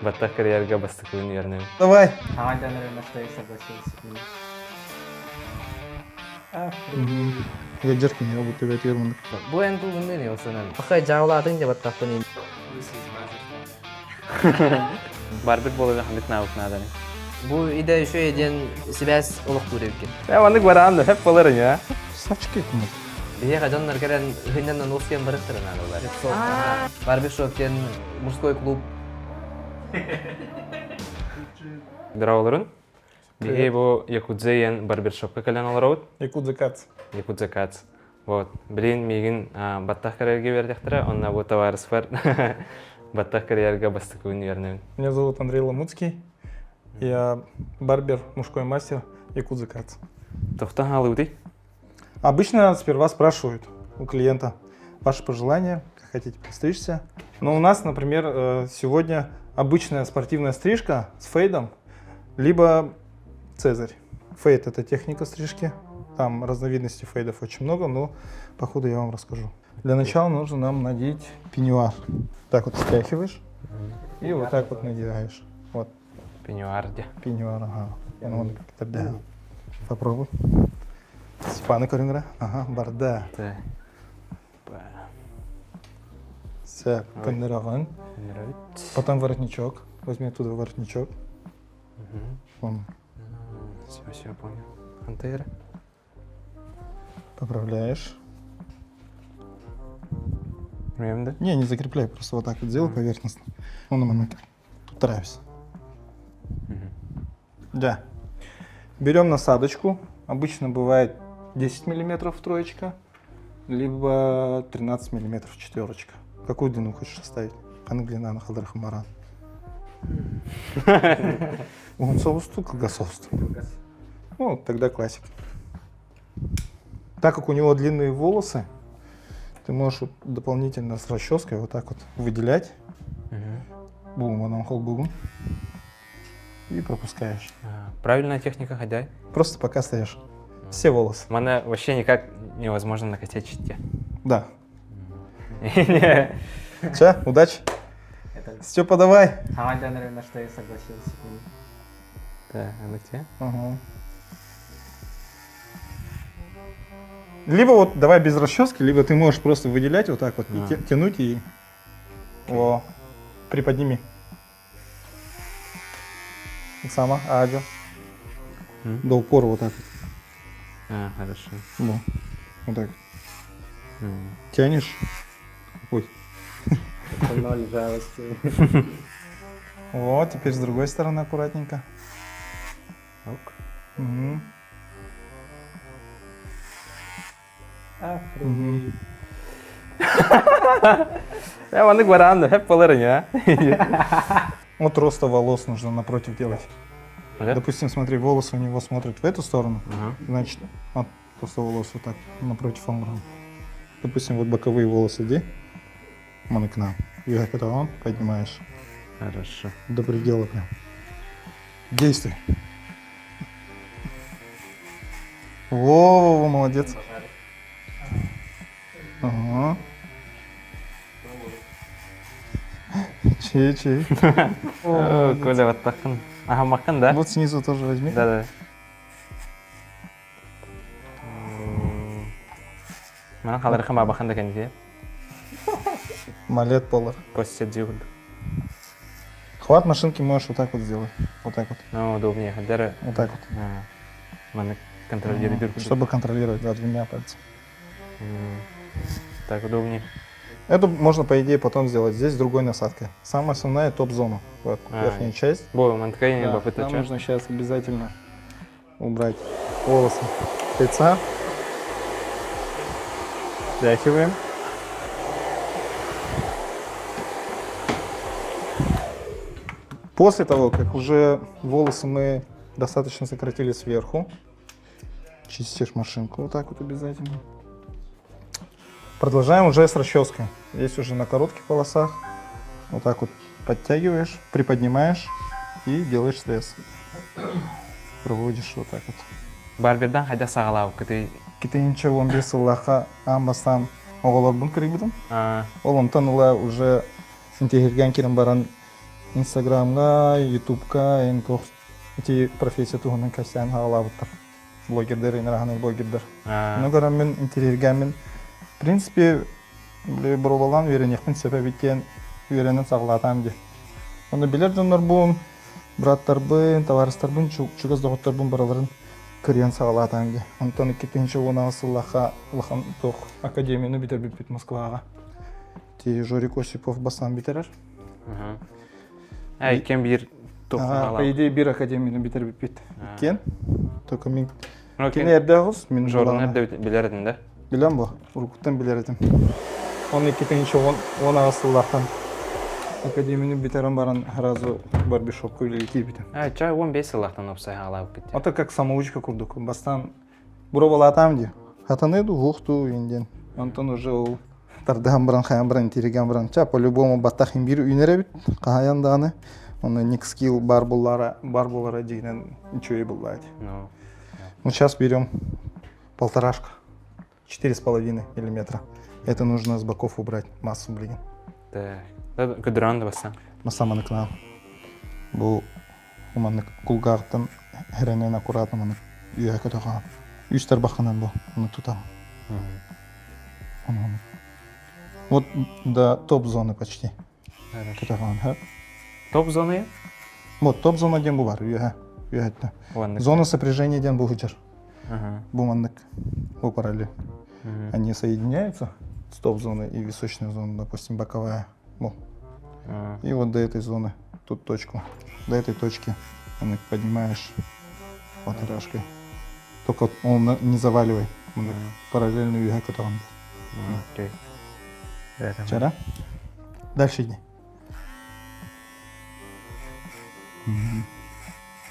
Баттах кырыйарга бастакыбын үөрэнэбин. Давай. Хамайдан на что я согласился с ним. Ядерки не буду тебя термин. Бу эн тулуннун осынан. Пахай жаалаатын деп аттаппын. Барбит буолуга ханнык навык нааданы. Бу идэ үшөй диэн сибээс олохтуур эбиккин. Э, маннык бараан да хөп болар я. Сачки кымыт. Биһиэхэ дьоннор кэлэн ыһынньанан уус диэн барыттара наадалар. Барбишоп диэн мужской клуб. Здраволорун. Биһи бу Якудзе диэн барбершопка кэлэн олоробут. Якудзе Кац. Якудзе Кац. Вот. Билин миигин баттах кэрэргэ үөрдэхтэрэ, онно бу товарыспар баттах кэрийэргэ бастакыбын үөрэнэбин. Меня зовут Андрей Ламуцкий. Я барбер, мужской мастер Якудзе Кац. Тохтон хаалыбытый? Обычно сперва спрашивают у клиента ваши пожелания, как хотите подстричься. Но у нас, например, сегодня обычная спортивная стрижка с фейдом, либо цезарь. Фейд – это техника стрижки. Там разновидностей фейдов очень много, но по ходу я вам расскажу. Для начала нужно нам надеть пеньюар. Так вот стряхиваешь и вот так вот надеваешь. Вот. Пеньюар де. Пеньюар, ага. Он как-то да. Попробуй. Степана көрүҥүрэ. Ага, барда. Все, көннөрөҕүн. Потом воротничок. Возьми оттуда воротничок. Вон. Все, все, понял. Антейра. Поправляешь. да? Не, не закрепляй, просто вот так вот сделай поверхностно. Он на момент. Тут нравится. Да. Берем насадочку. Обычно бывает 10 миллиметров троечка, либо 13 миллиметров четверочка. Какую длину хочешь оставить? Ханнык длина халдар хамаран. Уһун соҕустуу, кылгас соҕустуу. Ну, тогда классик. Так как у него длинные волосы, ты можешь вот дополнительно с расческой вот так вот выделять. Бум, холбугу. И пропускаешь. Правильная техника ходяй. Просто пока стоишь. Все волосы. Мана вообще никак невозможно накосячить. Да. Все, удачи. Степа, давай. Хамайдан на что я согласился. Да, а на тебе? Ага. Либо вот давай без расчески, либо ты можешь просто выделять вот так вот и тянуть и... О, приподними. Сама, аджо. До упора вот так вот. А, хорошо. Ну, вот так. Тянешь. Ой. Это ноль жалости. Вот, теперь с другой стороны аккуратненько. Ок. Угу. Охренеть. Я маннык бараан хөп болар я. Вот роста волос нужно напротив делать. Да? Допустим, смотри, волосы у него смотрят в эту сторону, Ага. значит, вот просто волосы вот так напротив он Допустим, вот боковые волосы иди, вон к нам. И как это он поднимаешь Хорошо. до предела прям. Действуй. Во-во-во, молодец. Ага. Чей-чей. Коля вот такын. Ага, макын, да? Вот снизу тоже возьми. Да, да. Мана халархан бабахан да кэнди. Малет полар. Костя дюрд. Хват машинки можешь вот так вот сделать. Вот так вот. Ну, удобнее. Хадара. Вот так вот. Мана контролировать. Чтобы контролировать, да, двумя пальцами. Так удобнее. Это можно, по идее, потом сделать здесь с другой насадкой. Самая основная топ-зона. Вот, верхняя часть. Бо, мантка Да, нам нужно сейчас обязательно убрать волосы лица. Встряхиваем. После того, как уже волосы мы достаточно сократили сверху, чистишь машинку вот так вот обязательно. Продолжаем уже с расческой. Здесь уже на коротких волосах. Вот так вот подтягиваешь, приподнимаешь и делаешь срез. Проводишь вот так вот. Барбердан хайда саҕалаабыккытый? Китинче 15 сыллаахха аан бастаан оҕолорбун кырыйбытым. Ол онтон ыла уже интиһиргээн киирэн баран Инстаграмҥа, Ютубка эн туох ити профессия туһунан кэпсээн хаалаабыттар. Блогердар, инараһанай блогердар. Ону көрөммүн, интэриэһиргээммин, в принципе, боруобалаан үөрэниэхпин сөп эбит диэн үөрэнэн саҕалаатаам дии. Онно билэр дьоннорбун, бырааттарбын, табаарыстарбын, чугас доҕотторбун барыларын кырыйан саҕалаатаам дии. Онтон 2016 сыллаахха улахан туох академияны бүтэрбиппит Москваҕа. Ти Жорик Осипов бастаан бүтэрэр. Э, иккиэн биир По идее, биир академияны бүтэрбиппит. Иккиэн. Только мин Кини эрдэ оҕус, мин Жорны эрдэ билэр этин да? Билэн бу, уруккуттан билэр этим. Он 2018 сыллаахтан академияны бүтэрэн баран сразу барбишопка үлэлии киирбитим. А, чай 15 сыллаахтан опсай хаалаабыккыт. Это как самоучка курдук. Бастаан Буробалаатаам дии. Хатаныы дуу, уһуох дуу диэн. Онтон уже ол тардыһан баран, хайан баран, тириген баран, ча по-любому баттах имбир үүнэр эбит, хаһайан даҕаны. Онно ник скилл бар буллара, бар буолара дьиҥинэн үчүгэй булла эти. Ну, Ну, сейчас берем полторашку. 4,5 миллиметра. Это нужно с боков убрать массу, блин. так. Көдөрөн да бассан. Масаманы кынаа. Бу маннык кулгаахтан хэрэнэн аккуратно маннык үөһэ көтөҕөҕүн. Үс тарбаххынан бу ону тутаҕын. Вот до топ-зоны почти. Көтөҕөҕүн, һэ? Топ-зоны? Вот топ-зона диэн бу бар, үөһэ. Үөһэттэн. Зона сопряжения диэн бу сылдьар. Бу маннык бу параллель. Они соединяются с топ-зоной и височная зона, допустим, боковая. Вот. И вот до этой зоны, тут точку, до этой точки поднимаешь полторашкой. Только он не заваливай, параллельно үөһэ көтөҕөн. Окей. Вчера. Дальше иди.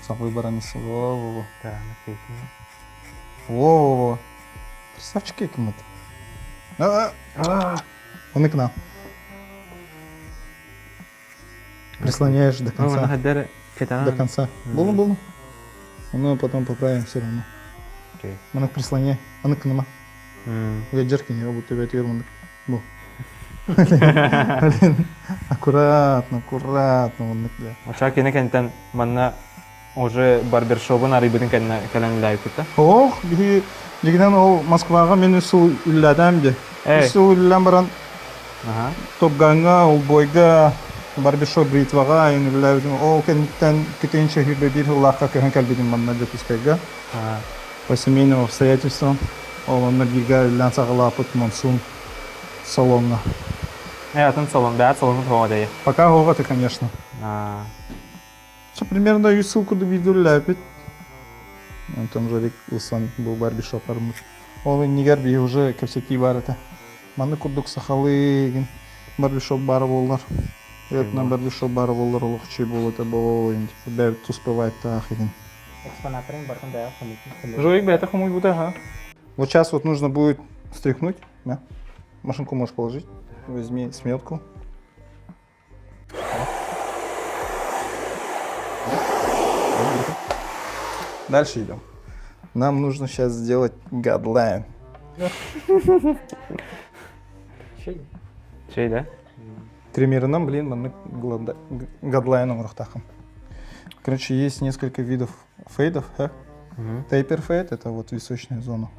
Сам выбора не Во-во-во. Да, Во-во-во. Красавчики кому-то. Он и к нам. Прислоняешь до конца. До конца. Было, было. Ну, потом поправим все равно. Окей. Маннык прислоняй. Аны кыныма. Веджерки не будто бет маннык. Бу. Блин, аккуратно, аккуратно маннык да. Оча кини кэнтэн манна уже барбершобун арыйбытын кэннэ кэлэн үлээбиккит Ох, биһи дьигинэн ол Москваҕа мен үс сыл үллээтэм дии. Үс сыл үллээн баран Топгаҥҥа, Олбойга, барбершоп бритваҕа айан үлэлээбитим. Ол кэнниттэн кытыын сүүрбэ биир сыллаахха көһөн кэлбитим манна Дьокуускайга. По семейным обстоятельствам. Ол онно бииргэ үлэлээн саҕалааппыт Монсун салоҥҥа. Э, атын салон, бэйэт салону тоҕо дэйэ? Пока оҕо конечно. Все примерно үс сыл курдук бииргэ үлэлээбиппит. Онтон Жорик ылсан бу барбершоп арыммыт. Ол иннигэр биһи уже кэпсэтии баар этэ. Маннык курдук сахалыы игин барбершоп баара буоллар. Этнан барбершоп баара буоллар олох үчүгэй буолуо этэ буолуо типа бэйэбит туспа вайптаах игин. Экспонаттарын барытын бэйэ хомуйбут. Жорик бэйэтэ хомуйбута, ага. Вот сейчас вот нужно будет стряхнуть, да? Машинку можешь положить. Возьми сметку. Дальше идем. Нам нужно сейчас сделать гадлайн. Чэй да? Триммерынан, блин, маннык гадлайн оҥоруохтааххын. Короче, есть несколько видов фейдов. Да? Taper fade – это вот височная зона.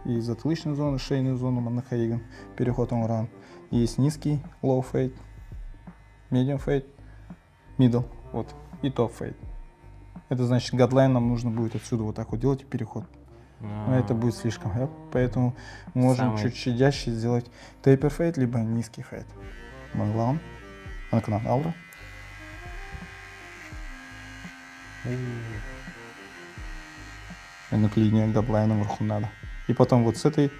И затылочную зону, шейную зону маннык хайыгын переход оҥорон. Есть низкий low fade, medium fade, middle, вот, и top fade. Это значит, guideline нам нужно будет отсюда вот так вот делать переход. Но это будет слишком, да? Поэтому мы можем Самый- чуть щадяще сделать taper fade, либо низкий fade. Манглаун. Анаканан аура. На линия габлайна вверху надо. И потом вот с этой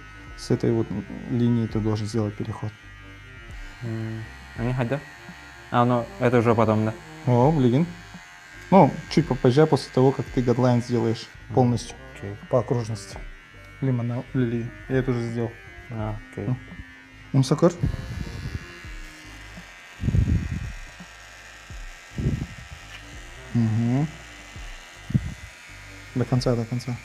вот линии ты должен сделать переход. Они хотят? А, ну, это уже потом, да? О, блин. Ну, чуть попозже, после того, как ты guideline сделаешь полностью Окей. по окружности. Лимона, лили. Я это уже сделал. А, окей. Умса көр. Угу. До конца, до конца.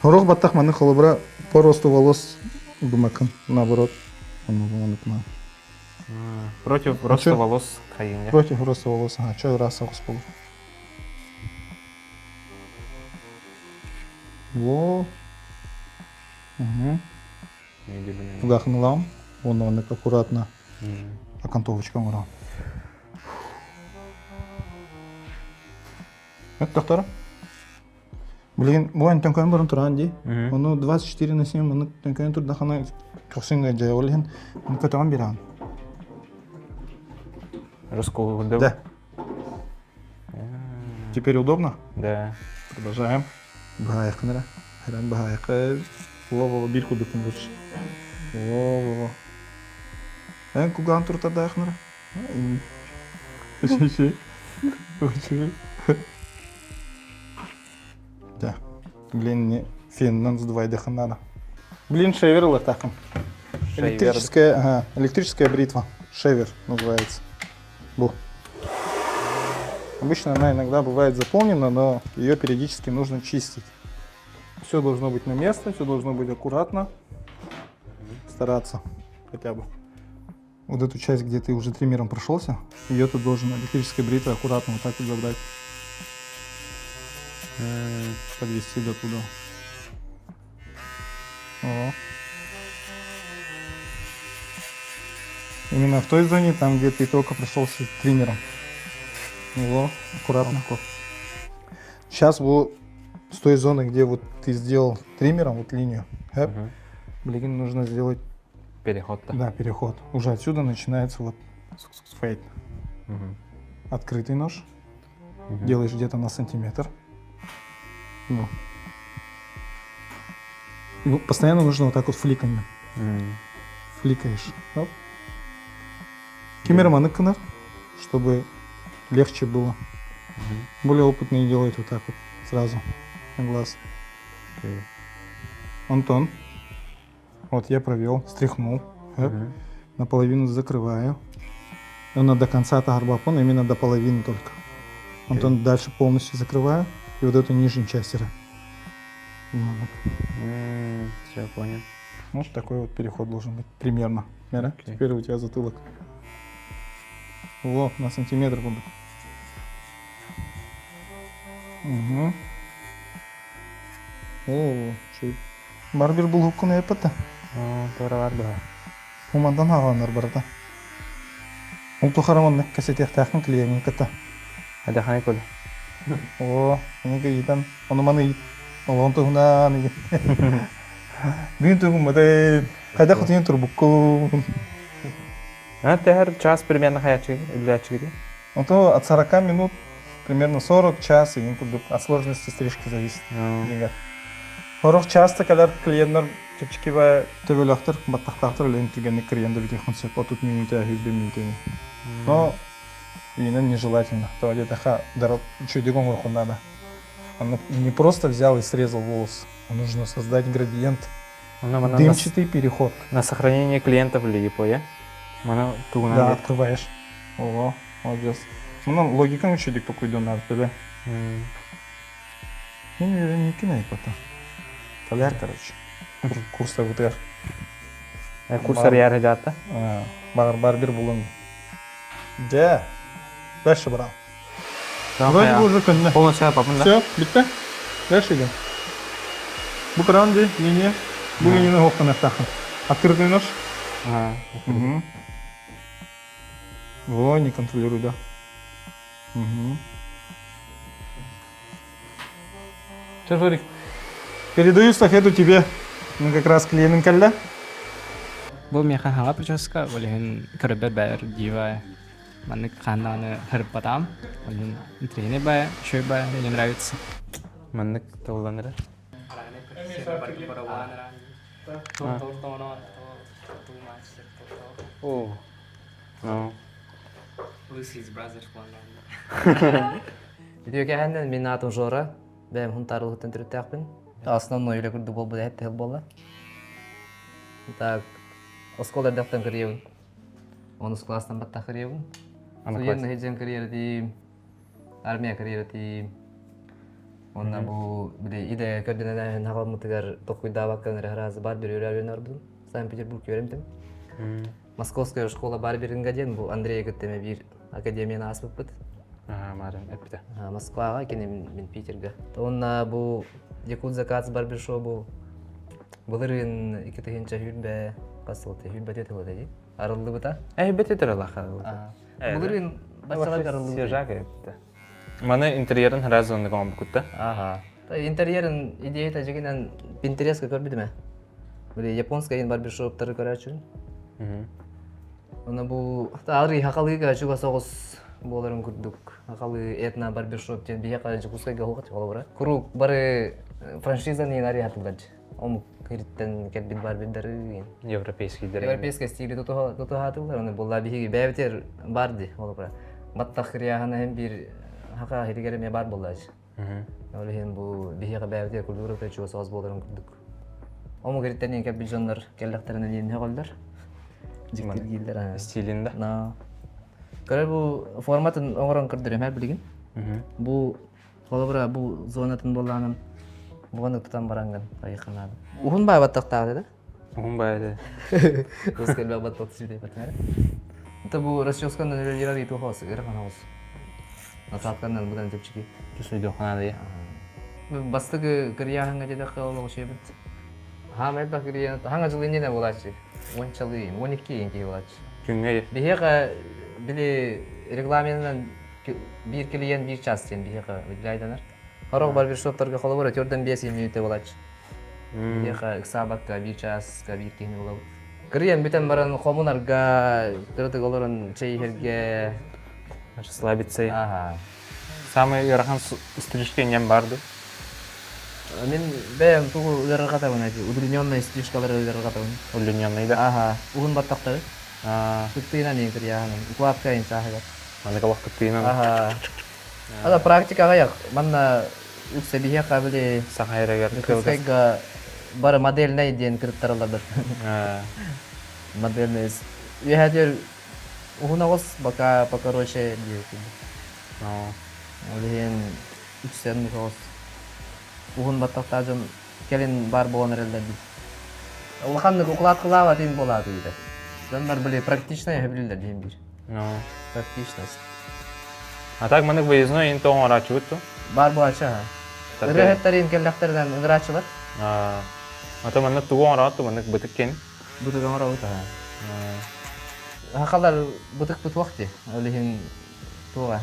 Сорох баттах маны холобура по росту волос гыммаккын, наоборот. Ону маннык на. Против роста волос хайыҥҥа. Против роста волос, ага, чё раз соҕус буолар. Во. Угу. Угахнылам. Уонна оннук аккуратно окантовочка оҥорон. Это доктора? Билигин бу төҥкөйөн баран тураан дии. Ону 24 на 7 маннык төҥкөйөн турдахына көхсүҥ дьайа ол иһин көтөҕөн биэрэҕин. Расколу Да. Теперь удобно? Да. Продолжаем. Баһаайаххын эрэ. Хэрэн баһаайахха. Во-во, биир курдукпун лучше. Во-во-во. Эн кугаан туртардаахын эрэ. Да. Блин, не феннан сдувайдыхын надо. Блин, шевер ылыктахым. Электрическая, ага, электрическая бритва. Шевер называется. Бу. Обычно она иногда бывает заполнена, но ее периодически нужно чистить. Все должно быть на место, все должно быть аккуратно. Стараться хотя бы. Вот эту часть, где ты уже триммером прошелся, ее ты должен электрической бритвой аккуратно вот так вот забрать. Подвести до туда. О. Именно в той зоне, там, где ты только прошелся триммером. Во, аккуратно. Сейчас вот с той зоны, где вот ты сделал триммером вот линию, угу. блин, нужно сделать Переход. Да, переход. Уже отсюда начинается вот фейд. Угу. Открытый нож. Угу. Делаешь где-то на сантиметр. Ну. Ну, постоянно нужно вот так вот фликами. Mm. Фликаешь. Оп. Кемероманы кынар, чтобы легче было. Mm-hmm. Более опытные делают вот так вот сразу на глаз. Okay. Антон. Вот я провел, стряхнул. Mm-hmm. Наполовину закрываю. Она до конца тарбапон, именно до половины только. Антон дальше полностью закрываю. И вот эту нижнюю часть. Mm, все, понял. Вот такой вот переход должен быть примерно. Да? Okay. Теперь у тебя затылок. Во, на сантиметр буду. Угу. О, чүй. Барбер булуккун эппата. Тура бар баа. Умандан хааланар барата. Ол тухары маннык кэсэтиэхтээхпин клиеҥҥин кытта. Адахан кול. Оо, энигэ ыйытан, ону маны ыйыт. Олоҕун туһунан ыйыт. Бүгүн тугун батай, хайдах утуйан турбуккун? А тэһэр час примерно хаячы үллээччигити. Ото от 40 минут примерно 40 час игин курдук от сложности стрижки зависит. Дигэр. Сорох часто кэлэр клиеннэр чэпчэки ба төбөлөөхтөр, баттахтаахтар үлэһин түргэнник кырыйан да бүтүөххүн сөп. Отут мүнүүтэ, сүүрбэ мүнүүтэ. Но именно нежелательно. То диэтэхэ үчүгэйдик оҥоруоххун надо. Оно не просто взял и срезал волос. Нужно создать градиент. Дымчатый переход. На сохранение клиентов липо, Мана тугунан Да, открываешь. Ого, молодец. Ну, логикаң үчүгэй токуйдун надо тебе. Мен не айпата. Толяр, короче. Курса бутыгар. Курсар яр жаата. Бар барбер булун. Дьэ. Дальше брал. Вроде бы уже көннө. Полностью папын да? Все, бүтті. Дальше идем. Бу кыраан линия. Бу линияны хоқтан Открытый нож. Угу. Во, не контролируй, да. Угу. Сейчас, Жорик, передаю эстафету тебе. Мы как раз клеим кэллэ. Бу миэхэ хаҥа прическа, ол иһин көрөбөр бээр дива маннык хааннааны хырыппатаам. Ол иһин интриһинэй баайа, үчүгэй баайа, мне нравится. Маннык тылланара. О. Ну. Lucy's Brothers Үтүөкэһэннэн мин аатым Жора, бэйэм Хунтаарылыттан төрүттээхпин. Основной үлэ курдук буолбут эһэт буолла. Так, оскуола эрдэхтэн кырыйабын. Онус класстан баттах кырыйабын. Студент сылдьан кырыйар армия кырыйар Онна бу били идэ көрдөнөн хаҕалмытыгар толкуйдаабакка эрэ араас бар бүрүөрэ ордум. Санкт-Петербург үөрэмтим. Московская школа барберинга диэн бу Андрей кытта эмэ биир академияны ааспыппыт. Марын эппитэ. Москваҕа, кини мин Питерга. Уонна бу Якут заказ барбершоу бу былырыын 2000 хас сыл 24 сыл дии арыллыбыта. Бете туралаха. Былырыын баччаларга арыллыбыта. Свежак эбитте. Маны интерьерин сразу оннук оҥорбуккут да? Ага. Интерьерин идеята дьигинэн Pinterest-ка көрбүтүм ээ. Били японскай барбершоптары көрөөччүбүн. Оны бу арый хахалыыга чугас оҕус буоларын курдук хахалыы этно барбершоп диэн биһиэхэ Дьокуускайга уһук холобура. Куруук бары франшизаны арый хатыллар омук ириттэн кэлбит барбердары Европейскийдер. Европейскай стили тутуһаатылар, оны булла биһиги бэйэбитигэр бар ди холобура. Баттах кырыйааһына һин биир хака иһигэр эмиэ бар буоллаачы. Ол иһин бу биһиэхэ бэйэбитигэр культура чугас оҕус буоларын курдук. Омук ириттэн кэлбит дьоннор кэллэхтэринэ диэн сөҕөллөр. Дьиктиргииллэр. Стилин да? На. Көрөр бу форматын оҥорон көрдөрүм билигин. Бу Холобура бу зонатын буоллаҕынан буганы тутан бараҥҥын айыханаады. Уһун баай баттахтаах да? Уһун баай да. Ус кэлбэх баттах түсүтэй баттахтаах. Это бу расческанан үлэлиир ыйытыы хоос, ыарахан хоос. Насадканан будан чэпчэки. Түсүйдүөххэ наада. Бастакы кырыйааһыҥҥа диэтэххэ ол оҕушуйбут. Хаам элбэх кырыйаан, хаҥа дьыл иннинэ буолааччы. Уончалыы, 12 киһи буолааччы. Күҥҥэ Биһиэхэ били регламенынан биир клиент биир час диэн биһиэхэ выделяйданар. Сорох барбершоптарга холобура төрдөн биэс мүнүүтэ буолааччы. Биһиэхэ ыксаабакка биир чааска биир киһини булабыт. Кырыйан бүтэн баран хомунарга, кыратык олорон чэй иһэргэ. Расслабиться. Ага. Самый ыарахан стрижка инньэн баар дуу? Мин бэйэм тугу ыарырҕатабын эти удлиненный стрижкалары ыарырҕатабын. Удлиненный да? Ага. Уһун баттахтары. Кыттыынан иин кырыйааһынан. Укладка иин чааһыгар. Маннык олох кыттыынан. Аха. Ада практикаҕа yak манна үксэ биһиэхэ били Саха эрэгэр Дьокуускайга бары модельнай диэн кырыттараллар. Модельный үөһэтигэр уһун оҕус пока покороче диэбит. Ол иһин үксэ оннук оҕус уһун баттахтаах дьон кэлин баар буолан эрэллэр дии. Улаханнык укладкалаабат иһин буолааты диэтэ. Дьоннор били практичнай өһөбүлүллэр диэн биир. Практичность. А так маннык выездной ин тоҕо оҥорааччыбыт ту? Баар буолааччы аха. Ырыаһыттар кэллэхтэринэн ыҥырааччылар. Ата маннык тугу оҥороот ту маннык бытык кин? Бытык оҥоробут аха. Хахалар бытык бытуох дии. Ол иһин туоҕа.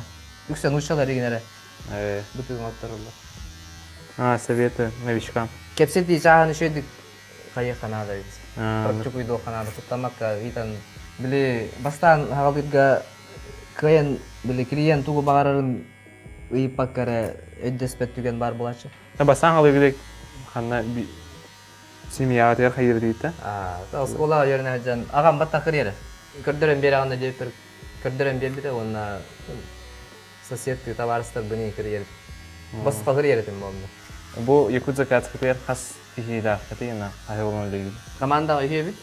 Үксэ нууччалар игинэрэ. Бытыгын отторуллар. А, советы новичкам. Кэпсэтии чааһын үчүгэйдик хайыахха наада эбит. Практикуйдуохха наада, куттаммакка ыйтан били бастаан хаҕалыырга кыайан били клиент тугу баҕарарын ыйыппакка эрэ өйдөспөт түгэн баар буолааччы. Бастаан хаҕалыырга ханна семьяҕытыгар хайыырдыйта? Оскуолаҕа үөрэнэ сылдьан аҕам баттахыр эрэ. Көрдөрөн биэрэҕинэ диэбиппэр көрдөрөн биэрбитэ уонна соседтыы табаарыстарбын кырыйар босхо кырыйар этим буолла. Бу Якут закатскытыгар хас киһилээххитий ына хаһы үлэлиир? Командаҕа үһүөбүт.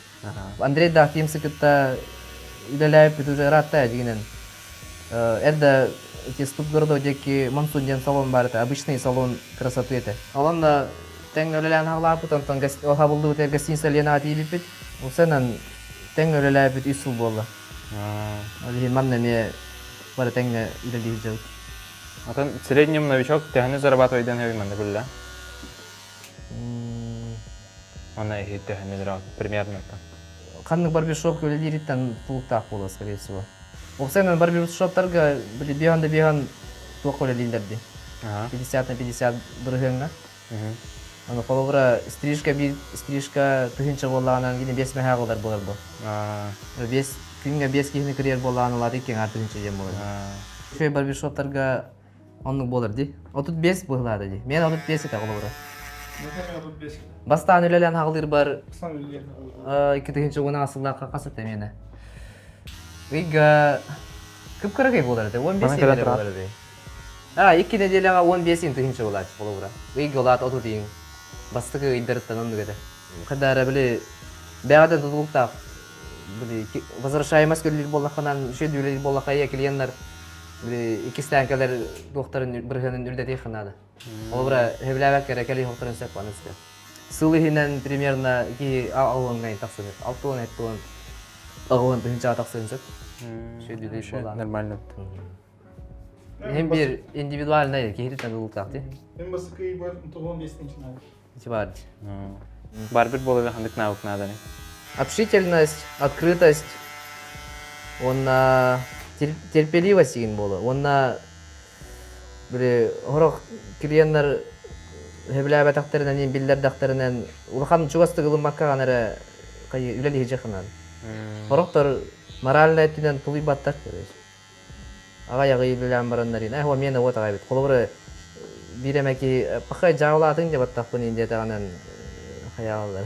Андрей Дахтимсы кытта үлэлээбиппит уже ыраатта дьигинэн. Эрдэ эти Ступгородов диэки Монсун диэн салон бар этэ, обычный салон красоты этэ. Онон да тэҥ үлэлээн хаалааппыт, онтон хабыллыбыт гостиница Ленаҕа тиийбиппит. Усанан тэҥ үлэлээбит үс сыл буолла. Ол иһин манна эмиэ бары тэҥҥэ үлэлии сылдьабыт. Атын в среднем новичок төһөнү зарабатывайдан хөй манна күллэ? Манна иһи төһөнү зарабатывай примерно там. Ханнык барбершопка үлэлиириттэн тулуктаах буолар, скорее всего. Уопсайынан барбершоптарга били биэһэн да биэһэн туох үлэлииллэр дии. 50 на 50 бырыһыаҥҥа. Аны холобура стрижка биир стрижка тыһыынча буоллаҕынан кини биэс мэһээх ылар буолар бу. Биэс күҥҥэ биэс киһини кырыйар буоллаҕына улаатыы киэҥ тыһыынча диэн буолар. Үчүгэй барбершоптарга оннук буолар дии. 35 быһылаата дии. Мен 35 этэ холобура. Бастаан үлэлээн хаҕылыырбар 2010 сыллаахха хас этэ миэнэ. Ыйга кып-кыракый буолар этэ, 15 эрэ буолар этэ. А, икки нэдиэлэҕэ 15 тыһыынча буолааччы холобура. Ыйга улаат 30 ыйын бастакы ыйдарыттан оннук этэ. Хадара били бэҕэдэ тутулуктаах били возвращаемость көрүлүр буоллаххынан үчүгэй үлэлиир буоллахха ийэ клиеннар били иккистээн кэлэр туохтарын бырыһыанын үрдэтиэх наада. Холобура сөбүлээбэккэ эрэ кэлии хоторун сөп аны сыл иһинэн примерно киһи алуонҥа тахсыбыт. 60 70. Оҕуһун тыһыынчаҕа тахсыан сөп. Үчүгэй буолла. Нормально. Hem bir индивидуальный киһититтэн ылылтаах дии. Hem басыкый бар, 15 начинает. Ити бар. Барбер буолар ханнык навык нааданы? Общительность, открытость, уонна терпеливость деген буолар. Уонна били сорох клиеннар сөбүлээбэтэхтэринэн, биллэрдэхтэринэн улахан чугастык ылыммакка ҕана эрэ үлэлиһиджахынан. Сорохтор моральнай өттүнэн тулуйбаттар. Аҕай-аҕай үлэлээн бараннар ин, ээ, миэнэ уот аҕай эбит. Холобура, биир эмэ киһи пахай дьаалаатыҥ диэ баттахпын ин диэтэҕинэн хайааллар.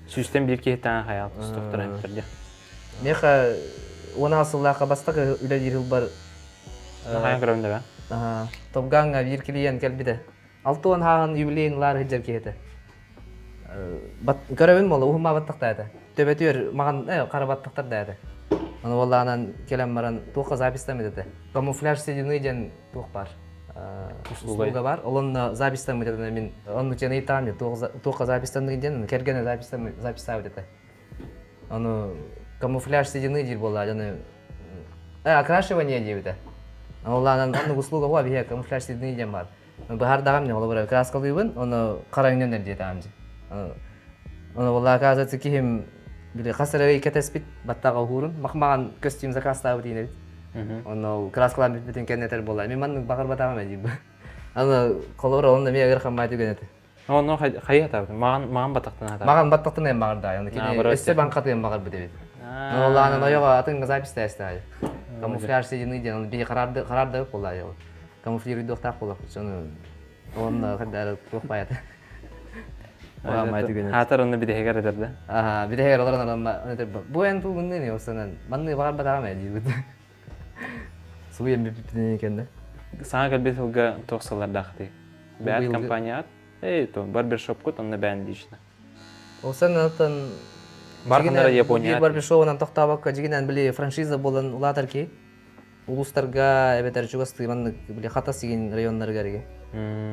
Сүүстэн биир киһи таҥа хайаал тустуохтара эбиттэр дии. Миэхэ уон сыллаахха бастакы үлэлиир сылбар Хайан көрөбүн да Топгаҥҥа биир клиент кэлбитэ. 60 хааһын юбилейын ылаар сылдьар киһи этэ. Көрөбүн буолла, уһумма баттахта этэ. Төбөтүөр маҕан хара баттахтар да этэ. Ону буоллаҕынан кэлэн баран туохха записьтаммыт этэ. Камуфляж седины диэн туох баар. Услуга бар. Ол онно записьтаммыт этэ мин онну дьэн ыйытаҕым туохха записьтанныгын диэн кэргэнэ записьтаабыт этэ. Ону камуфляж седины диир буолла дьону окрашивание диэбитэ. Ол оннук услуга хуа биһиэ камуфляж седины диэн бар. Быһаардаҕым не холобура краскалыыбын, ону хара өҥнөнөр диэтэҕим дии. Ону буолла оказывается киһим били хас эрэ ый кэтэспит баттаҕа уһуурун махмаҕан көстүүм заказтаабыт диэн эбит. Онно краскалаан бүппүтүн кэннэ этэр буолла. Мин маннык баҕарбатаҕым ээ диир. Аны холобура онно эмиэ ыарахан түгэн этэ. Онно хайа хатаабытын? Маҕан маҕан баттахтан хатаабыт. Маҕан баттахтан эм баҕарда. Аны кини өссө баҥхатыан баҕарбыт эбит. Ол аанан ойоҕо атын запись тээстэҕэ. Камуфляж седины диэн оны биһи харарды харарды буолла. Камуфлируйдуохтаах буоллахпыт. Ону онно хадары туох баайата. Хаатар онно бидэһигэр этэр да. Аха, бидэһигэр олорон онно бу эн тугуннын осанан манны баҕарбатаҕым ээ диибит. Суйан бүппүтүн кэннэ. Саҥа кэлбит сылга туох сыллардаахтый? Бэйэт компанияҕыт? Эй, то барбершопкут онно бэйэн лично. Ол санааттан Барханара Япония. Барбершобунан тохтообокко дьигинэн били франшиза буолан улаатар киһи. Улуустарга эбэтэр чугастыы маннык били Хатас игин районнарыгар иги.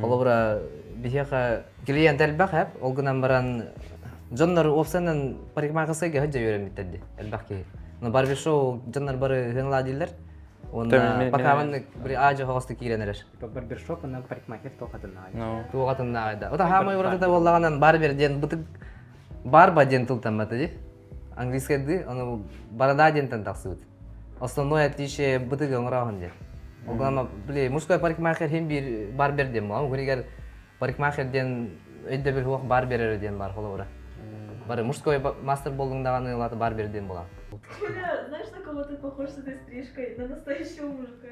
Холобура биһиэхэ клиент элбэх эп, ол гынан баран дьоннор уопсайынан парикмахерскайга сылдьа үөрэммиттэр дии, элбэх киһи. Но барбершоу дьоннор бары ыһыҥлаа дииллэр. Уонна пока маннык били аадьа хоҕостук киирэн эрэр. Барбершоп уонна парикмахер туох атыннааҕый? Туох атыннааҕый да. Ота хаамай уратыта буоллаҕынан барбер диэн бытык барба диэн тылтан дии. Английскайдыы ону борода диэнтэн тахсыбыт. Основное отличие бытык оҥорооһун диэн. Ол гынан били мужской парикмахер хин биир барбер диэн буолан, угуригар парикмахер диэн өйдөбүл суох барбер эрэ диэн бар холобура. Бары мужской мастер болдуҥ даҕаны ылата барбер диэн буолан. Коля, знаешь, на кого ты похож с этой стрижкой? На настоящего мужика.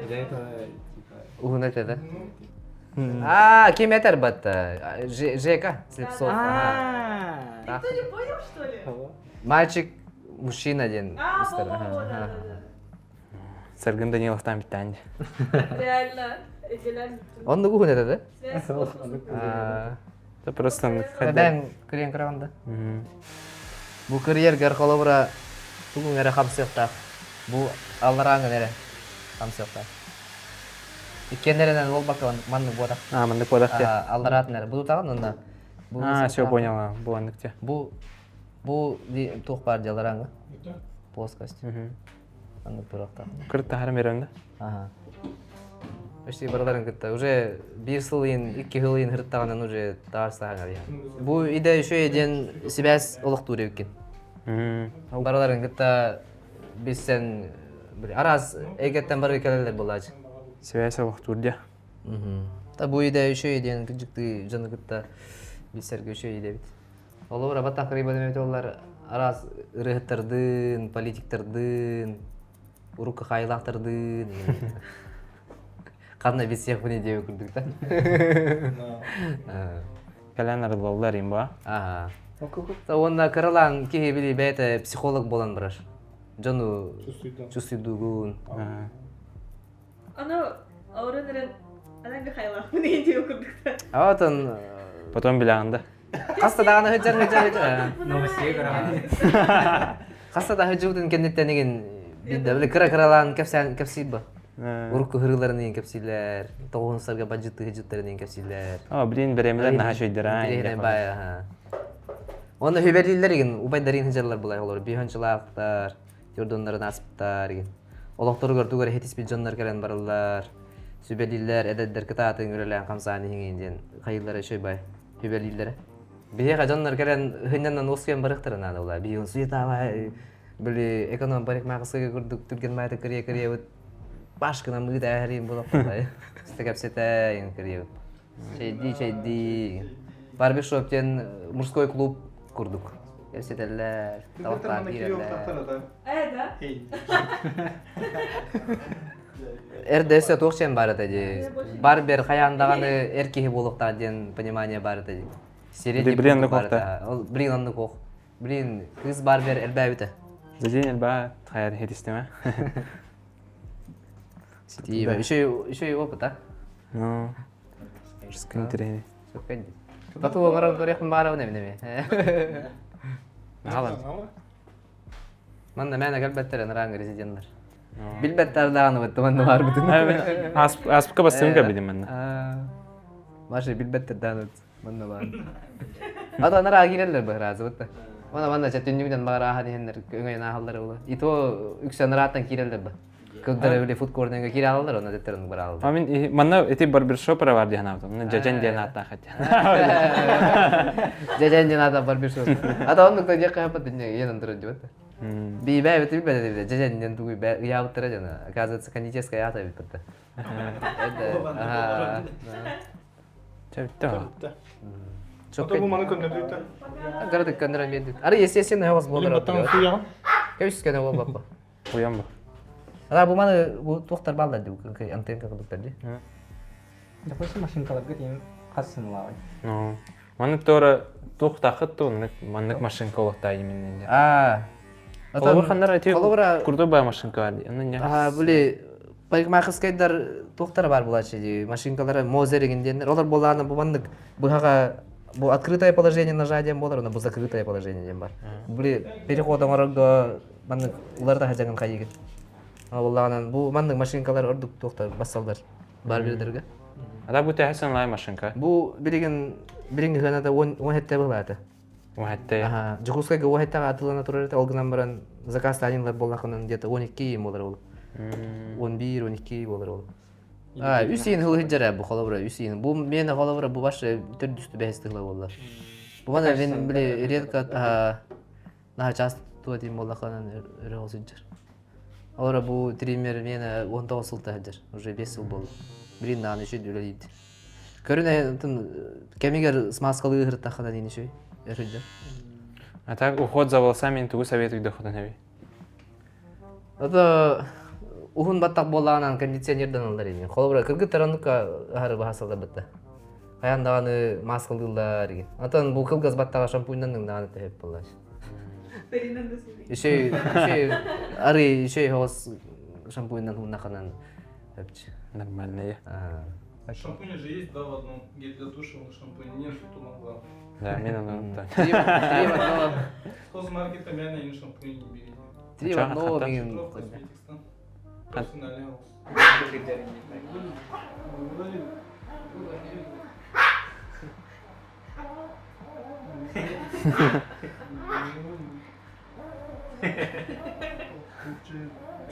Для этого, типа... Уһун этэ да? А, ким этэр батта? Жека Слепцов. Никто не понял, что ли? Мальчик, мужчина диэн. А, во-во-во, да-да-да. Саргын Даниловтан биттаан Реально, идеально. Оннук уһун этэ да? Связь с космосом. Это просто Бэм кырыйан көрөҕүн да? Бу кырыйаргар холобура тугуҥ эрэ хамсыахтаах. Бу алларааҥын эрэ хамсыахтаах. Иккиэннэринэн буолбакка маннык буотах. А, маннык буотах те. Аллараатын эрэ. Бу тутаҕын уонна А, все поняла. Бу маннык те. Бу бу туох баар дьаларааҥы? Плоскость. Маннык туруохтаах. Кырт таһарым берем да? Ага. Почти барыларын кытта. Уже биир сыл иһин, икки сыл иһин һырыттаҕынан уже таарыстаһан Бу идэ үчүгэй диэн сибээс олохтуур эбиккин. Барыларын кытта билсэн араас эйгэттэн бары кэлэллэр буолааччы. Сибээс олохтуур дьэ. Та бу идэ үчүгэй диэн кырдьыктыы дьону кытта билсэргэ үчүгэй идэ эбит. Олор абат такырыйбан эбит олар араас ырыаһыттардыын, политиктардыын, урукку хаайылаахтардыын ханна билсиэхпиний диэбит курдук да. Кэлэн арыллаллар им ба. Аха. Уонна кыралаан киһи били бэйэтэ психолог буолан барар. Дьону чувствуйдугун. Аны орон эрэн анан Михайлаахпын диэн курдук. Отон Потом билэҕин да. Хаста даҕаны сылдьар сылдьар сылдьар. Новостей көрөҕүн. Хаста да сылдьыбытын кэнниттэн игин бидде били кыра-кыралаан кэпсээн кэпсиир ба. Урукку ырыыларын игин кэпсииллэр, тоҕуһун сарга бадьыттыы сылдьыттарын игин кэпсииллэр. О, блин, беремилер наһаа шөйдөрө. Интириэһинэй баайа. Онно хүбэрииллэр игин убайдарыын сылдьаллар булай олор бүүһөнчүлаахтар, тюрдуннарын аспыттар игин. Олохторугар тугар хитиспит дьоннор кэлэн бараллар. Сүбэлииллэр, эдэрдэр кытаатын үлэлээн хамсаан иһиҥин диэн хайыыллара үчүгэй бай хүбэлииллэрэ. Биһиэхэ дьоннор кэлэн хынньанан уоскуйан барыахтара наада була. Биһиги суетаабай били эконом парикмахерскайга курдук түргэн маайта кырыйа-кырыйабыт башкынан мыыт ээһэриин буолахпытай. Сите кэпсэтэ кырыйабыт. Чэйдии, чэйдии. Барбершоп диэн мужской клуб курдук. Кэпсэтэллэр, табахтаан киирэллэр. Э, да? Эрдэ өссө туох диэн баар этэ дии. Барбер хайаан даҕаны эр киһи буолуохтаах диэн понимание баар этэ дии. Сири Блин, оннук баар этэ. Ол блин оннук ох. Блин, кыыс барбер элбээбитэ. Дьэ элбээ хайа хитистиме. Ситиибэ. Еще еще опыт, а? Ну, интересный. Тату оҥорон көрүөхпүн баҕарабын эбин эми. Наһалар. Манна мээнэ кэлбэттэр ынырааҥ резиденнэр. Билбэттэр даҕаны бытты манна баарбытын. Аспыка бастыҥ кэлбитим манна. Маша билбэттэр даҕаны манна баар. Ата анараа киирэллэр быһыраазы бытта. Мана манна чэ түннүгүнэн баҕарааһан иһэннэр өҥөйөн ааһаллар була. И то үксэ анарааттан киирэллэр ба. Кылдара били фудкорнерга киирэ аалалар, онно дэттэр оннук бараалалар. А мин манна ити барбершоп эрэ бар диэн аабытым. Манна дьэдьэн диэн ааттаах этэ. Дьэдьэн диэн ааттаах барбершоп. Ата оннук да диэххэ хаппат динне иэн антырын дьыбат. Бибэ бит билбэт этэ дьэдьэн диэн тугуй бэ ыйаабыттара дьана. Оказывается, кондитерская аата эбит бытта. Это Чэ бүттэ. Бүттэ. Ото бу маны көннөрдүктэ. Гарды көннөрөн биэрдик. Ары естественно хос болар. Баттан суяҕын. Кэбис көнө болбаппа. Уйан бу. Ана бу маны бу туохтар бааллар дии антенка курдуктар дии. Допустим, машинкаларга тиийэн хас сыналаабай? Ну, маннык туора туох тахыт туоннык маннык машинка олохтаа именно. Аа. Холобур ханнар эти Холобура курдук баа машинка бар дии. Онно Аа, били парикмахерскайдар туохтара бар булааччы дии машинкалара Мозер игин диэннэр олор буолаана бу маннык быһаҕа бу открытое положение ножа диэн буолар, онно бу закрытое положение диэн бар. Били переход оҥорорго маннык уларыта сылдьаҥын хайыгын. Буоллаҕынан бу маннык машинкалар ордук туохтар бассаллар барбердарга. А бу тэһэ сынлай машинка. Бу билигин билиҥҥи сыаната 17 быһылаата. 17. Аха, Дьокуускайга 17 атыылана турар этэ, ол гынан баран заказ-таанньылар буоллаххынан где-то 12 буолар ол. 11, 12 буолар ол. А, үс иин хыл сылдьар бу холобура, үс иин. Бу миэнэ холобура бу баш төрдүс бэһис тыла буолла. Бу мана мен били редко наһаа часто туа диэн буоллаххынан өрө сылдьар. Олора бу триммер миэнэ 19 сылта сылдьар, уже 5 сыл буолла. Билин даҕаны үчүгэй үлэлиирди. Көрүнэ кэмигэр смазкалыы ыһыртаххына диэн үчүгэй өр сылдьар. А так уход за волосами тугу советуй доходун эби? Это уһун баттах буоллаҕынан кондиционердан ыллар ини. Холобура кыргыттар оннукка аһары баһасаллар бытта. Хайаан даҕаны мааскалыыллар игин. Атын бу кылгас баттаҕа шампуньнан даҕаны төһөп буоллач. Еще еще ары еще хоос шампуньнан хуннаханан өпчү. Нормальные. Шампунь же есть, да, в одном. Гель для душа, он шампунь. Нет, что могла. Да, мен аны Три в одном. Хозмаркета мяна и шампунь не берите. Три в одном деген. Профессиональный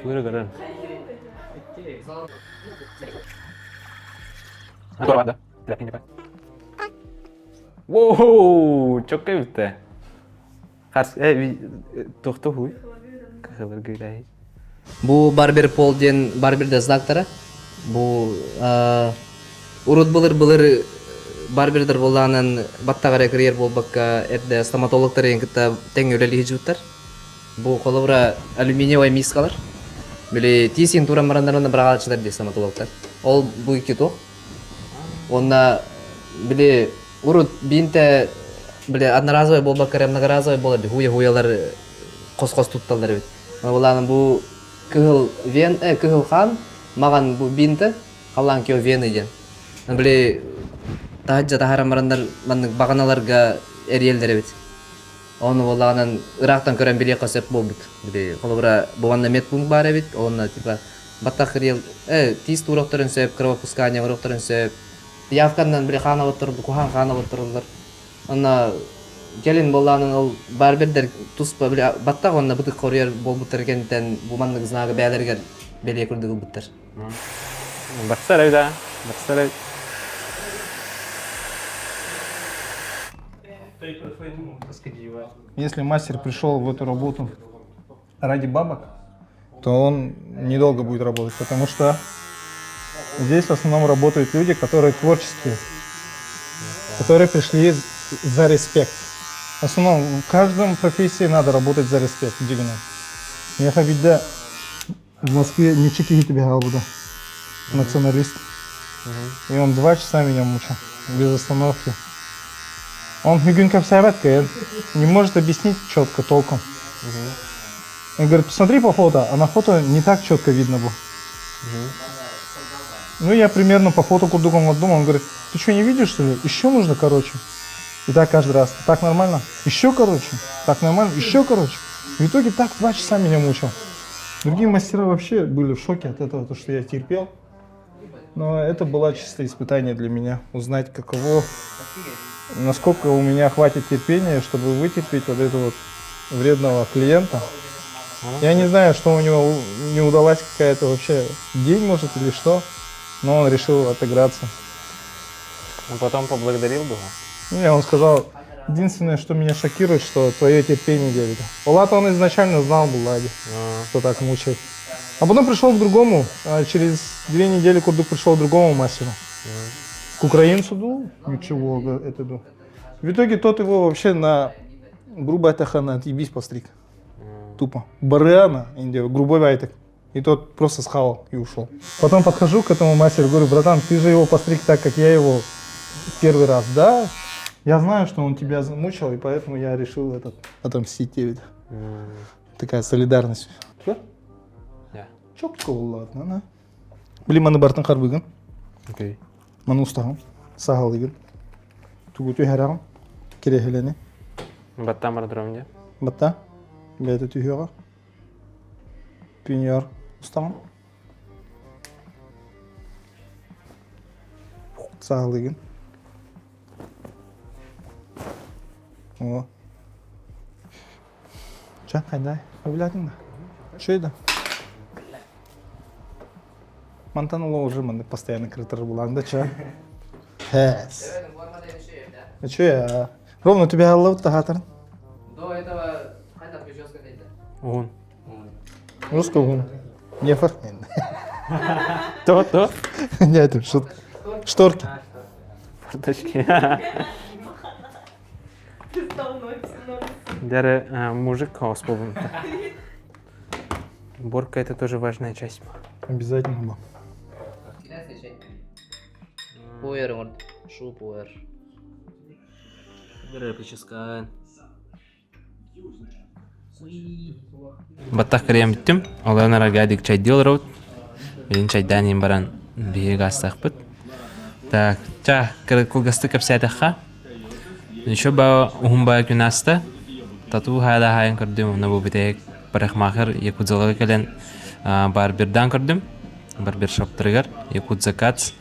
Тугу көрөн. Воу, чокка бүттэ. Харс, туохту хуй? Кыһылыр Бу барбер пол диэн барберде знактара. Бу урут былыр-былыр барбердер буоллаҕынан баттаҕа эрэ кырыйар буолбакка эрдэ стоматологтар эйин кытта тэҥҥэ үлэлии сылдьыбыттар. Бу холобура алюминиевай мискалар. Били тиисин туран бараннарына быраҕааччылар дии стоматологтар. Ол бу икки туох. Уонна били урут биинтэ били одноразовый буолбакка эрэ многоразовый буолар дии хуя-хуялар хос-хос тутталлар эбит. Былаана бу кыһыл вен, кыһыл хаан маҕан бу бинты халлаан кио вены диэн. Били таһырдьа таһааран бараннар маннык баҕаналарга эриэллэр эбит. Ону буоллаҕынан ыраахтан көрөн билиэххэ сөп буолбут. Били холобура бу манна медпункт баар эбит, онно типа баттах кырыйал тиис туурохторун сөп, кровопускание оҥоруохтарын сөп. Явканнан били хаан оботторуллар, куһаҕан хаан оботторуллар. Онно Кэлин буоллаҕына ол барбердэр туспа били баттах уонна бытык хоруйар буолбуттар кэнниттэн бу маннык знагы бэйэлэригэр бэлиэ курдук ылбыттар. Барсар эбит аа. Барсар эбит. Если мастер пришел в эту работу ради бабок, то он недолго будет работать, потому что здесь в основном работают люди, которые творческие, которые пришли за респект. В основном в каждом профессии надо работать за респект, дигина. Я вида в Москве не чеки тебе буду. Националист. И он 2 часа меня мучил, без остановки. Он бүгүн кэпсээбэт не может объяснить четко толком. Он говорит, посмотри по фото, а на фото не так четко видно было. Ну, я примерно по фото курдук думал, он говорит, ты что, не видишь, что ли? Еще нужно короче. И так каждый раз. Так нормально? Еще короче. Так нормально? Еще короче. В итоге так 2 часа меня мучил. Другие мастера вообще были в шоке от этого, то, что я терпел. Но это было чисто испытание для меня. Узнать, каково, насколько у меня хватит терпения, чтобы вытерпеть вот этого вот вредного клиента. Я не знаю, что у него не удалась какая-то вообще день, может, или что, но он решил отыграться. Он потом поблагодарил бы Не, он сказал, единственное, что меня шокирует, что твое терпение, дядя. Влад он изначально знал был, Лади, что так мучает. А потом пришел к другому, а через 2 недели курдук пришел к другому мастеру. К украинцу, ну, ничего, это, ну. В итоге тот его вообще на грубо на отъебись постриг. Тупо. Барыана, Индия, грубой вайтек. И тот просто схавал и ушел. Потом подхожу к этому мастеру, говорю, братан, ты же его постриг так, как я его первый раз, да? Я знаю, что он тебя замучил, и поэтому я решил этот отомстить тебе. Такая солидарность. Что? Да. Четко, ладно, на. Били маны барытын харбыыгын. Окей. Маны устаҕын. Сааһылыыгын. Тугу түһэрэҕин. Кирэһилэни. Баттаан бара турабын дии. Батта. Бэйэтэ түһүөҕэ. Пеньюар устаҕын. Сааһылыыгын. О. Чэ, хайдай. Сөбүлээтиҥ да? Үчүгэй да? Мантан ыла уже маннык постоянно кырытар булаҥ да чэ. Хэс. Үчүгэй аа. Ровно тебя аллабыт таһаатарын. До этого хайдах прическа дейді? Уһун. Русский уһун. Не фар. То, то. Не, это шутка. Шторки. Форточки. Ты стал носить Дәрі мужик хаос болуын. Уборка это тоже важная часть. Обязательно. Пуэр оҥордум. Шу пуэр. Прическа. Баттах кырыйан бүттүм. Олорон арагадик чайдыы олоробут. Билин чайдаан иһин баран биһиги гаастаахпыт. Так, ча, кылгастык кэпсээтэххэ. Еще ба уһун баа күн ааста. Тату хаада хаайан көрдүм, онно бу бүтэһик парикмахер Якудзалага кэлэн барбердаан көрдүм. Барбершоптарыгар Якудза Кац.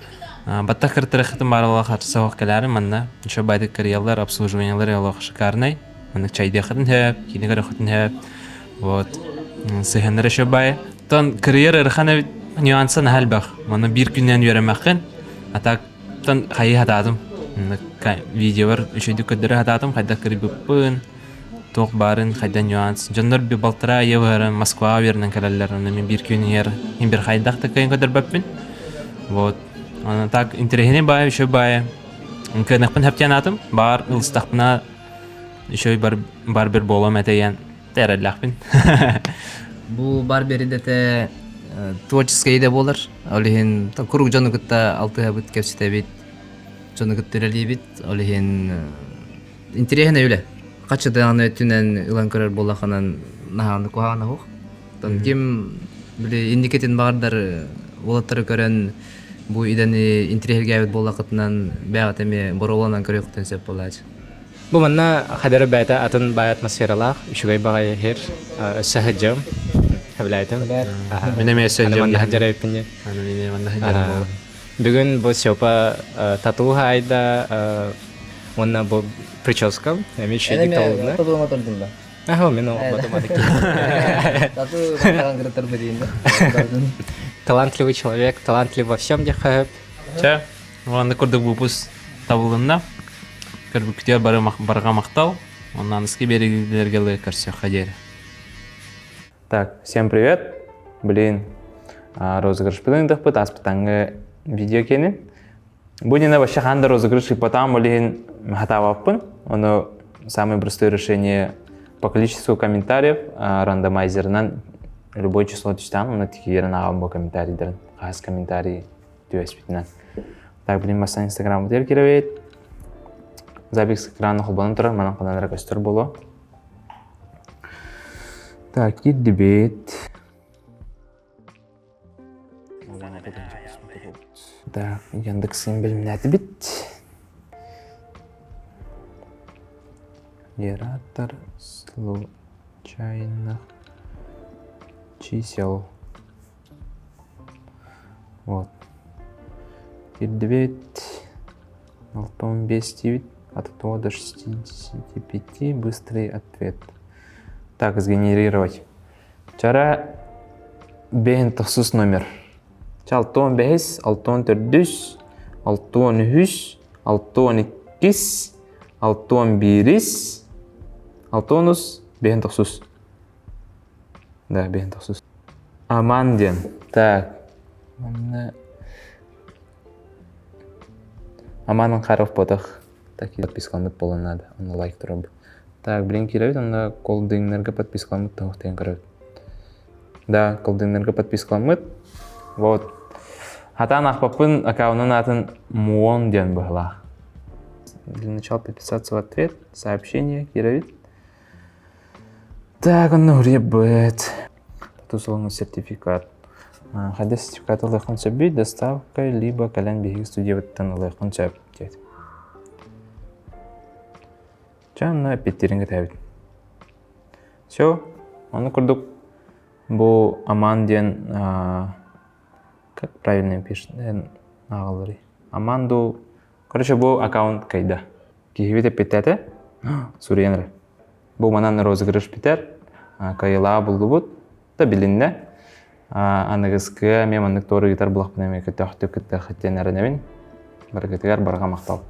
Баттах кыртырахытын бааралаах харса суох кэлээрим манна. Еще байдык кырыйаллар, обслуживаниелар олох шикарнай. Маннык чайдыахытын сөп, киинэ көрөххүтүн сөп. Вот. Сыһыаннара еще баай. Оттон кырыйар ыарахан эбит нюанса наһаа элбэх. Маны биир күнүнэн үөрэмэххин. А так тон хайыы сатаатым. Видеобар үчүгэйдик көрдөрө сатаатым, хайдах кырыйбыппын, туох баарын, хайда нюанс. Дьоннор би балтараа ыйы быһаран Москваҕа үөрэнэн кэлэллэр, онно мин биир күн иһэр мин бир хайдах да кыайан көрдөрбөппүн. Вот. Аны так интэриэһинэй баайы, үчүгэй баайы. Кыанахпын хэптиэн аатым. Баар ылыстахпына үчүгэй бар барбер буолуом этэ эрэллээхпин. Бу барбер идэтэ творческай идэ буолар. Ол иһин куруук дьону кытта алтыһабыт, кэпсэтэбит, дьону кытта үлэлиибит. Ол иһин интэриэһинэй үлэ. Хаччы даҕаны өттүнэн ылан көрөр буоллаххынан наһааны куһаҕана суох. Оттон ким били инникитин баҕардар уолаттары көрөн бу идэни интэриэһиргээбит буоллаххытынан бэйэҕит эмиэ боруобаланан көрүөххүтүн сөп буолааччы. Бу манна хадара бэйэтэ атын баай атмосфералаах, үчүгэй баҕайы иһэр, өссө сылдьыам, сөбүлээтим. Мин эмиэ өссө сылдьыам. Манна сылдьар эбиппин диэн. Аны мин манна сылдьарым Бүгүн бу Степа тату хаайда. Уонна бу прическа эмиэ үчүгэйдик талылынна. Тату оҥотордум да. Аха, мен оҥорботум Тату баттаҕын кыраттарбы диин да. Талантливый человек, талантлив во всем диэххэ сөп. Чэ, маннык курдук выпуск табылынна. Көрбүккүтүгэр бары барҕа махтал. Оннан аныгыскы биэриилэргэ көрсүөххэ диэри. Так, всем привет. Блин, розыгрышпытын ыытыахпыт ааспытаҥҥы видео киэнин. Бу дина вообще хаан да розыгрыш ыыппатаҕым ол иһин хатаабаппын. Ону самое простое решение по количеству комментариев рандомайзерынан любой число түстэҕин уонна тикиэрин ааҕан бу комментарийдарын хас комментарий түбэспитинэн. Так, блин, бастан инстаграммытыгар кирэбит. Запись экрана холбонон турар, манан ханан эрэ көстөр буолуо. Так, киирдибит. Так, Яндексын билимнээтибит. Генератор случайных чисел. Вот. Киирдибит. 6,5 диибит. От 1 до 65 быстрый ответ. Так, сгенерировать. Чара бэһин тохсус номер. Ча 65, 64, 63, 62, 61, 63, бэһин тохсус. Да, бэһин тохсус. Аман диэн. Так. Манна Аман Харов ботах. Так, подпискаламмыт буолан надо. Онно лайк турабыт. Так, блин, киирэбит, онно колдыҥнарга подпискаламмыт тоһуохтайан көрөбүт. Да, колдыҥнарга подпискаламмыт. Вот. Хатаан аахпаппын аккаунун аатын Муон диэн быһылаах. Для начала подписаться в ответ, сообщение киирэбит. Так, онно уребыт. Тусулуҥу сертификат. Хайда сертификат ылыаххын сөбүй, доставкой, либо кэлэн биһиги студиябыттан ылыаххын сөп диэт. Чэ, онно эппиттиирин кэтэбит. Все, ону курдук бу Аман диэн как правильно пишет ааҕылларый? Аман дуу Короче, бу аккаунт кайда. Киһибит эппиттээтэ, суруйан эрэ. Бу манан розыгрыш бүтэр, кайылаа буллубут, да билиннэ. Аныгыскы эмиэ маннык туора ыытар булахпын эмиэ көтөхтүк кыттыаххыт диэн эрэнэбин. Барыгытыгар барҕа махтал.